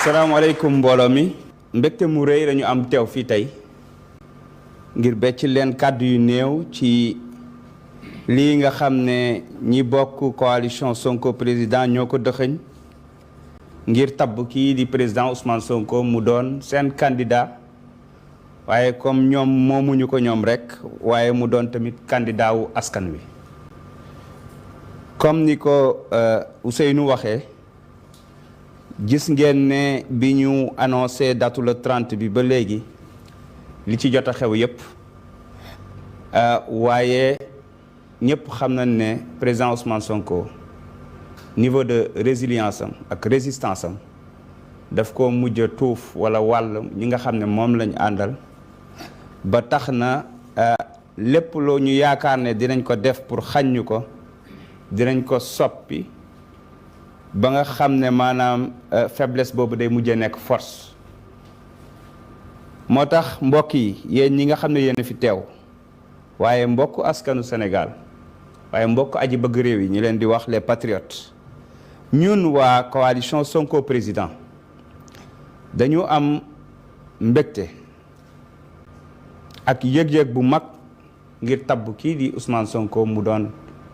salaamaaleykum mbooloo mi mbégte mu rëy lañu am teew fii tey ngir becc leen kàddu yu néew ci lii nga xam ne ñi bokk coalition Sonko président ñoo ko dëxëñ ngir tabb kii di président Ousmane Sonko mu doon seen candidat waaye comme ñoom moomuñu ko ñoom rek waaye mu doon tamit candidat wu askan wi comme ni ko Ousseynou waxee gis ngeen ne bi ñu annoncé datu le 30 bi ba léegi li ci jot a xew yépp waaye ñëpp xam nañ ne président Ousmane Sonko niveau de résilience am ak résistance am daf ko mujj a tuuf wala wàll ñi nga xam ne moom lañu àndal ba tax na lépp loo ñu yaakaar ne dinañ ko def pour xañ ñu ko dinañ ko soppi ba nga xam ne maanaam faiblesse boobu day mujjee nekk force moo tax mbokk yi yéen ñi nga xam ne yéen fi teew waaye mbokk askanu Sénégal waaye mbokk aji bëgg réew yi ñu leen di wax les patriotes ñun waa coalition Sonko président dañu am mbégte ak yëg-yëg bu mag ngir tabb kii di Ousmane Sonko mu doon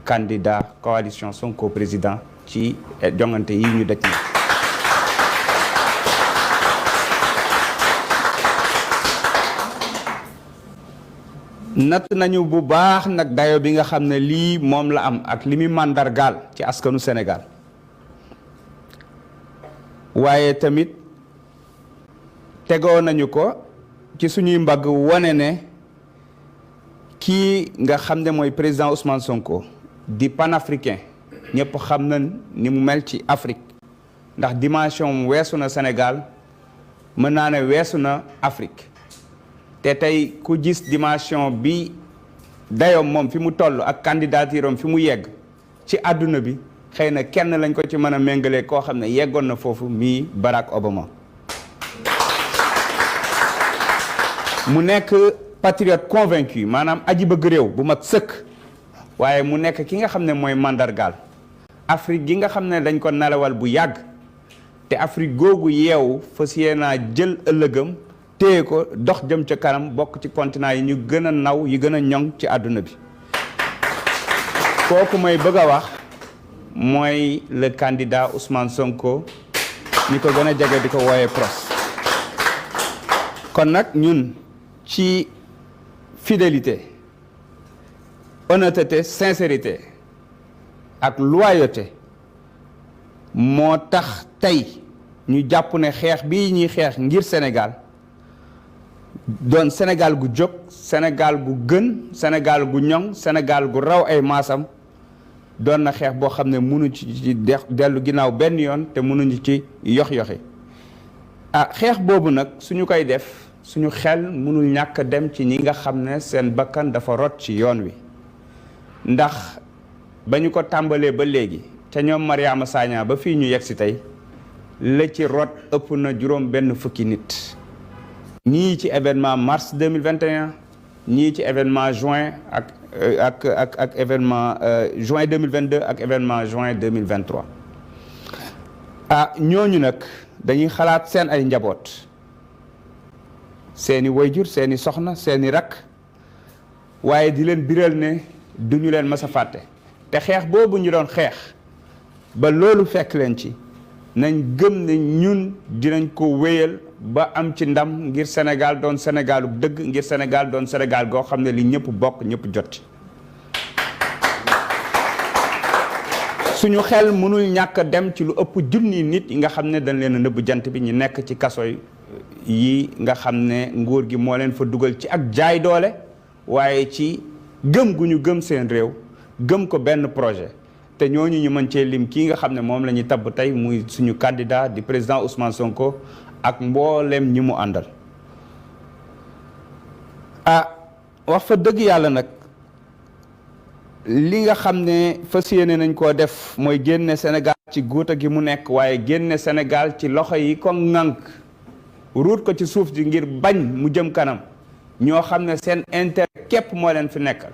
candidat coalition Sonko président ci jongante yi ñu dëkk natt nañu bu baax nag dayo bi nga xam ne lii moom la am ak li muy màndargaal ci askanu Sénégal waaye tamit tegoo nañu ko ci suñuy mbagg wane ne kii nga xam ne mooy président Ousmane Sonko di panafricain ñëpp xam nañ ni mu mel ci Afrique ndax dimension weesu na Sénégal mën naa ne weesu na Afrique te tey ku gis dimension bi dayoom moom fi mu toll ak candidature am fi mu yegg ci àdduna bi xëy na kenn lañ ko ci mën a méngalee koo xam ne yeggoon na foofu mii Barack Obama mu nekk patriote convaincu maanaam aji bëgg réew bu mat sëkk waaye mu nekk ki nga xam ne mooy mandargaal Afrique gi nga xam ne dañ ko nelawal bu yàgg te Afrique googu yeewu fas yéenaa jël ëllëgam téye ko dox jëm ca kanam bokk ci continent yi ñu gën a naw yi gën a ñoŋ ci àdduna bi kooku may bëgg a wax mooy le candidat Ousmane Sonko ñi ko gën a jege di ko wooyee pros kon nag ñun ci fidélité honnêteté sincérité ak loyauté moo tax tey ñu jàpp ne xeex bii ñuy xeex ngir Sénégal doon Sénégal gu jóg Sénégal gu gën Sénégal gu ñoŋ Sénégal gu raw ay maasam doon na xeex boo xam ne mënu ci dellu ginnaaw benn yoon te mënuñu ci yox-yoxi xeex boobu nag suñu koy def suñu xel mënul ñàkk dem ci ñi nga xam ne seen bakkan dafa rot ci yoon wi ndax ba ñu ko tàmbalee ba léegi ca ñoom Mariama Sagna ba fii ñu yegg si tey la ci rot ëpp na juróom benn fukki nit ñii ci événement mars 2021 ñii ci événement juin ak événement juin 2022 ak événement juin 2023 ñooñu nag dañuy xalaat seen ay njaboot seeni wayjur seeni soxna seeni rakk waaye di leen biral ne duñu leen mës a fàtte te xeex boobu ñu doon xeex ba loolu fekk leen ci nañ gëm ne ñun dinañ ko wéyal ba am ci ndam ngir Sénégal doon Sénégalu dëgg ngir Sénégal doon Sénégal goo xam ne li ñëpp bokk ñëpp jot ci suñu xel mënul ñàkk dem ci lu ëpp junni nit yi nga xam ne dañ leen a nëbb jant bi ñu nekk ci kaso yi nga xam ne nguur gi moo leen fa dugal ci ak jaay doole waaye ci gëm gu ñu gëm seen réew gëm ko benn projet te ñooñu ñu mën cee lim kii nga xam ne moom la ñuy tabb tey muy suñu candidat di président Ousmane Sonko ak mboolem ñi mu àndal wax fa dëgg yàlla nag li nga xam ne fas yéene nañ koo def mooy génne Sénégal ci guuta gi mu nekk waaye génne Sénégal ci loxo yi ko ŋànk ruut ko ci suuf ji ngir bañ mu jëm kanam ñoo xam ne seen intérêt képp moo leen fi nekkal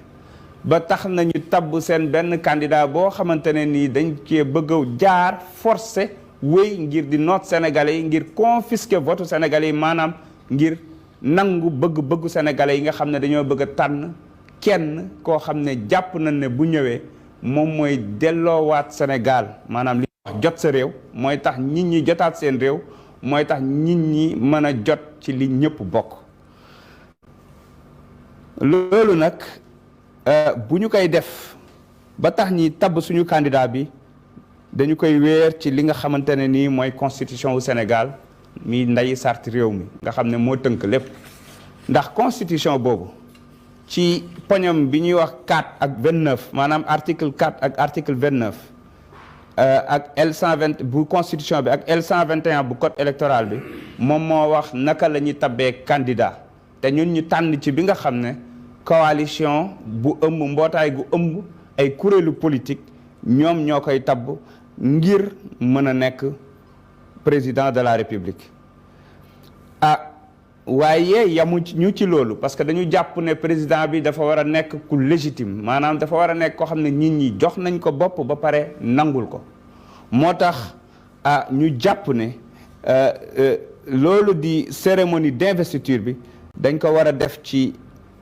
ba tax nañu tabb seen benn candidat boo xamante ne nii dañ cee bëgg a jaar forcé wéy ngir di noot sénégalais yi, ngir confisquer votu sénégalais yi, maanaam ngir nangu bëgg-bëggu sénégalais yi nga xam ne dañoo bëgg a tànn kenn koo xam ne jàpp nañ ne bu ñëwee moom mooy delloowaat Sénégal, maanaam li wax jot sa réew, mooy tax nit ñi jotaat seen réew, mooy tax nit ñi mën a jot ci li ñëpp bokk. loolu nag bu ñu koy def ba tax ñi tabb suñu candidat bi, dañu koy wéer ci li nga xamante ne nii mooy constitution wu Sénégal mi nday sart réew mi nga xam ne moo tënk lépp. ndax constitution boobu ci poñam bi ñuy wax 4 ak 29, maanaam article 4 ak article 29 ak L120 bu constitution bi ak L121 bu code électoral bi, moom moo wax naka la ñuy tabbee candidat. te ñun ñu tànn ci bi nga xam ne coalition bu ëmb, mbootaay gu ëmb ay kuréelu politique, ñoom ñoo koy tabb ngir mën a nekk président de la république. waaye yamu ñu ci loolu, parce que dañu jàpp ne président bi dafa war a nekk ku légitime, maanaam dafa war a nekk koo xam ne nit ñi jox nañ ko bopp ba pare nangul ko. moo tax ñu jàpp ne loolu di cérémonie d'investiture bi dañ ko war a def ci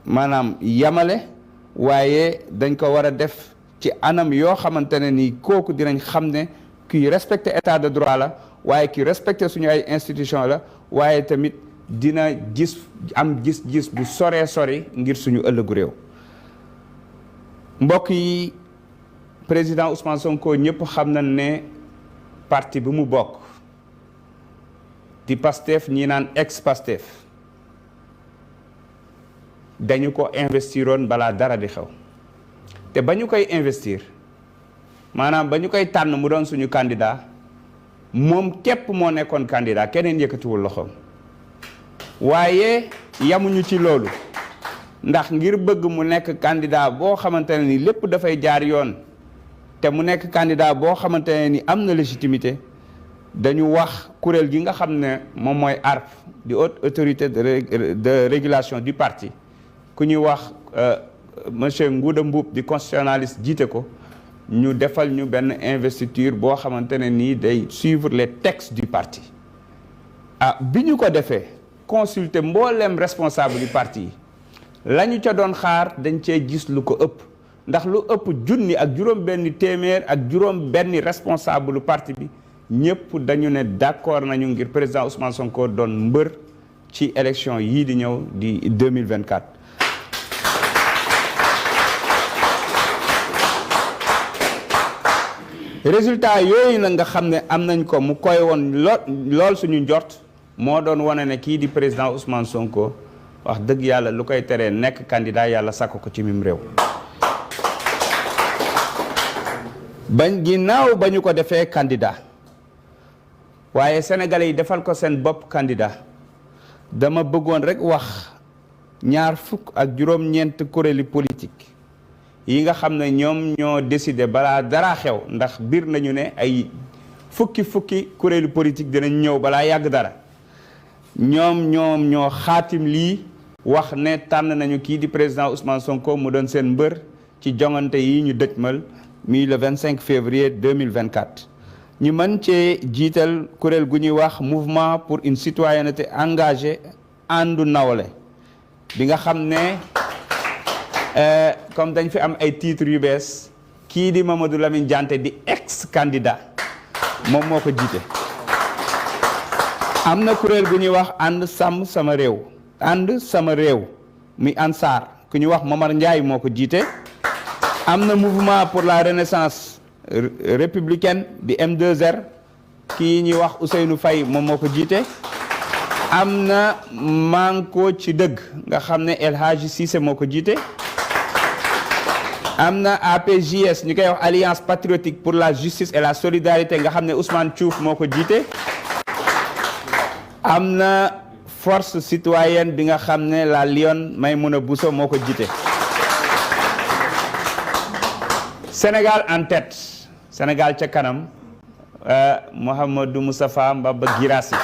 maanaam yamale, waaye dañ ko war a def ci anam yoo xamante ne ni kooku dinañ xam ne kuy respecté état de droit la, waaye ki respecté suñu ay institution la, waaye tamit dina am gis-gis bu soree sori ngir suñu ëllëgu réew. mbokk yi, président Ousmane Sonko ñëpp xam nañ ne parti bi mu bokk di Pastef, ñi naan ex Pastef, dañu ko investiroon balaa dara di xew. te ba ñu koy investir, maanaam ba ñu koy tànn mu doon suñu candidat, moom képp moo nekkoon candidat, keneen yëkkatiwul loxoom. waaye yamuñu ci loolu, ndax ngir bëgg mu nekk candidat boo xamante ne ni lépp dafay jaar yoon, te mu nekk candidat boo xamante ne ni am na légitimité, dañu wax kuréel gi nga xam ne moom mooy ARP, di haute autorité de régulation du parti, ku ñuy wax monsieur Ngouda Mboup di constitutionnaliste jiite ko, ñu defal ñu benn investiture boo xamante ne nii day suivre les textes du parti. bi ñu ko defee consulter mboolem responsable du parti yi, la ñu ca doon xaar dañ cee gis lu ko ëpp, ndax lu ëpp junni ak juróom benn téeméer ak juróom benn responsable parti bi ñëpp dañu ne d'accord nañu ngir président Ousmane Sonko doon mbër ci élection yii di ñëw di 2024. résultat yooyu nag nga xam ne am nañ ko, mu koy woon lool suñu njort, moo doon wane ne kii di président Ousmane Sonko wax dëgg yàlla lu koy teree nekk candidat yàlla sàkk ko ci mim réew. bañ ginnaaw ba ñu ko defee candidat, waaye sénégalais yi defal ko seen bopp candidat, dama bëggoon rek wax ñaar fukk ak juróom-ñeent kuréeli politique yi nga xam ne ñoom ñoo décidé balaa dara xew, ndax biir nañu ne ay fukki kuréelu politique dinañ ñëw balaa yàgg dara. ñoom ñoo xaatim lii, wax ne tànn nañu kii di président Ousmane Sonko mu doon seen mbër ci jongante yi ñu dëjmal mi le 25 février 2024. ñu mën cee jiital kuréel gu ñuy wax mouvement pour une citoyenneté engagée, àndu nawle, bi nga xam ne comme dañ fi am ay titres yu bees, kii di Mamadou Lamine Diante di ex candidat moom moo ko jiite. am na kuréel gu ñuy wax ànd sàmm sama réew, ànd sama réew mi Ansar, ku ñuy wax Momar Ndiaye moo ko jiite. am na mouvement pour la renaissance républicaine di M2R, kii ñuy wax Ousseynou Faye moom moo ko jiite. am na Manko ci dëgg nga xam ne El Hadji Cissé moo ko jiite. am na APJS ñu koy wax Alliance patriotique pour la justice et la solidarité nga xam ne Ousmane Diouf moo ko jiite. am na force citoyenne bi nga xam ne la Lyon Maymouna Bousso moo ko jiite. Sénégal en tête, Sénégal ca kanam, Mouhamadou Moustapha Mbaba Guirassy.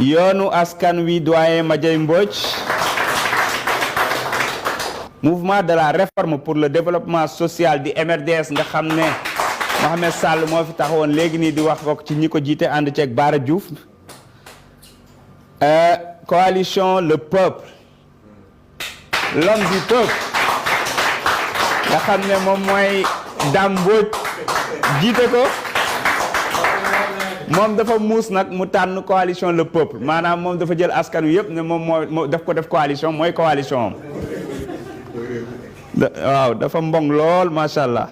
yoonu askan wi doyen Madiaye Mbodj. mouvement de la réforme pour le développement social di MRDS nga xam ne Mohamed Sall moo fi taxawoon léegi nii di wax bokk ci ñi ko jiite ànd ceeg Bara Diouf coalition le peuple l'homme du peuple nga xam ne moom mooy Dame Mbodj jiite ko moom dafa muus nag mu tànn coalition le peuple maanaam moom dafa jël askan wi yëpp ne moom moo daf ko def coalition mooy coalition am waaw dafa mbong lool macha allah.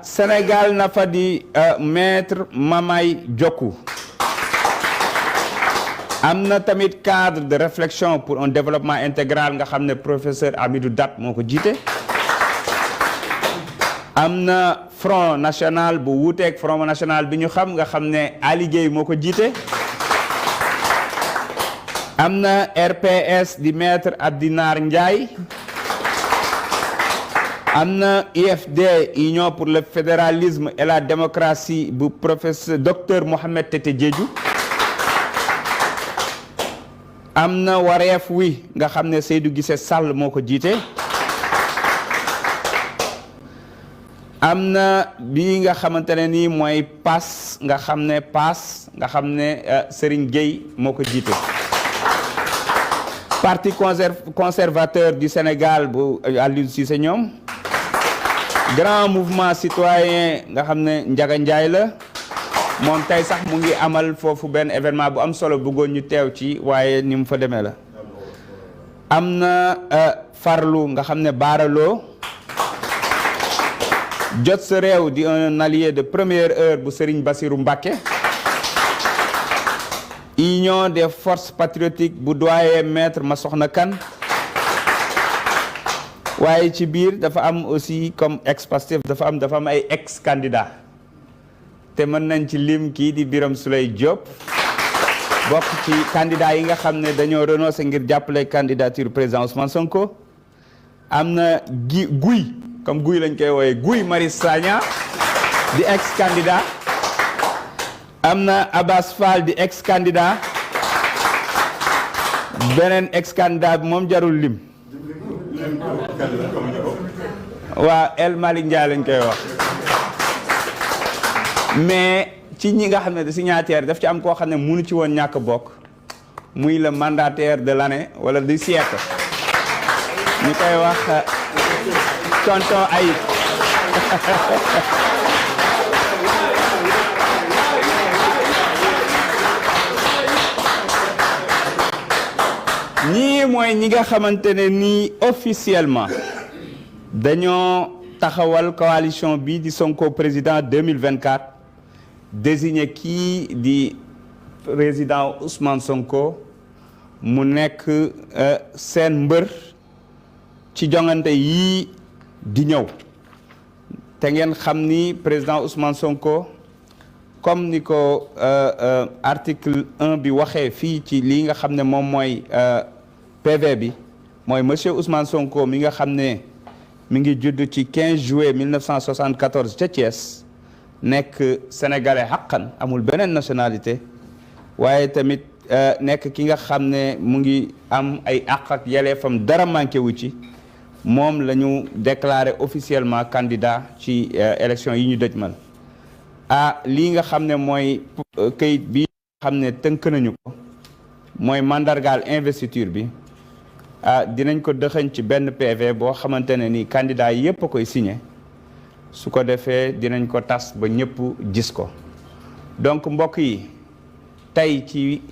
Sénégal na fa di maître Mamay Diokou am na tamit cadre de réflexion pour un développement intégral nga xam ne professeur Amidou Dat moo ko jiite. am na front national bu wuuteeg front national bi ñu xam nga xam ne Ali Gueye moo ko jiite. am na RPS di maître Abdinar Ndiaye. am na UFD Union pour le fédéralisme et la démocratie bu professeur docteur Mohamed Tete Diédhiou. am na Wareef wi nga xam ne Seydou Guissé Sall moo ko jiite. am na bii nga xamante ne nii mooy PAS nga xam ne Serigne Gueye moo ko jiite. Parti conservateur du Sénégal bu Aliou Cissé ñoom. Grand mouvement citoyen nga xam ne Ndiaga Ndiaye la moom tey sax mu ngi amal foofu benn événement bu am solo bëggoon ñu teew ci waaye ni mu fa demee la. am na farlu nga xam ne baaraloo jot sa réew di un allié de première heure bu Serigne Bassirou Mbacké. Union des forces patriotiques bu doyen maître Massokhna Kane. waaye ci biir dafa am aussi comme ex-Pastef dafa am ay ex-candidat te mën nañ ci lim kii di Birame Souleye Diop bokk ci candidat yi nga xam ne dañoo renoncé ngir jàppale candidature président Ousmane Sonko. am na Guy comme Guy lañ koy wooyee Guy Marius Sagna di ex-candidat. am na Abbas Fall di ex-candidat beneen ex-candidat bi moom jarul lim. waa El Malick Ndiaye lañ koy wax mais ci ñi nga xam ne signataire daf ci am koo xam ne mënu ci woon ñàkk bokk muy le mandataire de l'année wala du siècle ñu koy wax tonton Ayib ñii mooy ñi nga xamante ne nii officiellement dañoo taxawal coalition bi di Sonko président 2024 désigné kii di président Ousmane Sonko mu nekk seen mbër ci jongante yii di ñëw te ngeen xam ni président Ousmane Sonko comme ni ko article 1 bi waxee fii ci lii nga xam ne moom mooy PV bi mooy monsieur Ousmane Sonko mi nga xam ne mi ngi judd ci 15 juillet 1974 ca Thiès nekk sénégalais xaqan amul beneen nationalité waaye tamit nekk ki nga xam ne mu ngi am ay àq ak yelleefam dara manqué wu ci moom la ñu déclaré officiellement candidat ci élection yi ñu dëjmal. lii nga xam ne mooy këyit bi nga xam ne tënk nañu ko mooy mandargaal investiture bi dinañ ko dëxëñ ci benn PV boo xamante ne ni candidat yi yëpp a koy signé su ko defee dinañ ko tas ba ñëpp gis ko donc mbokk yi tey ci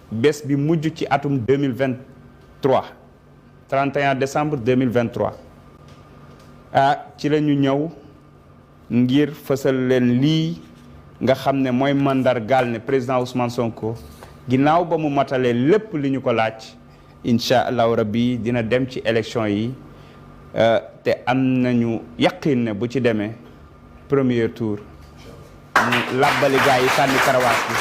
bés bi mujj ci atum 2023 31 décembre 2023 ci la ñu ñëw ngir fësal leen lii nga xam ne mooy mandargaal ne président Ousmane Sonko ginnaaw ba mu matalee lépp li ñu ko laaj incha allahu rabbi dina dem ci élection yi te am nañu yaqin ne bu ci demee premier tour mu làbbali gaa yi sànni karawaas bi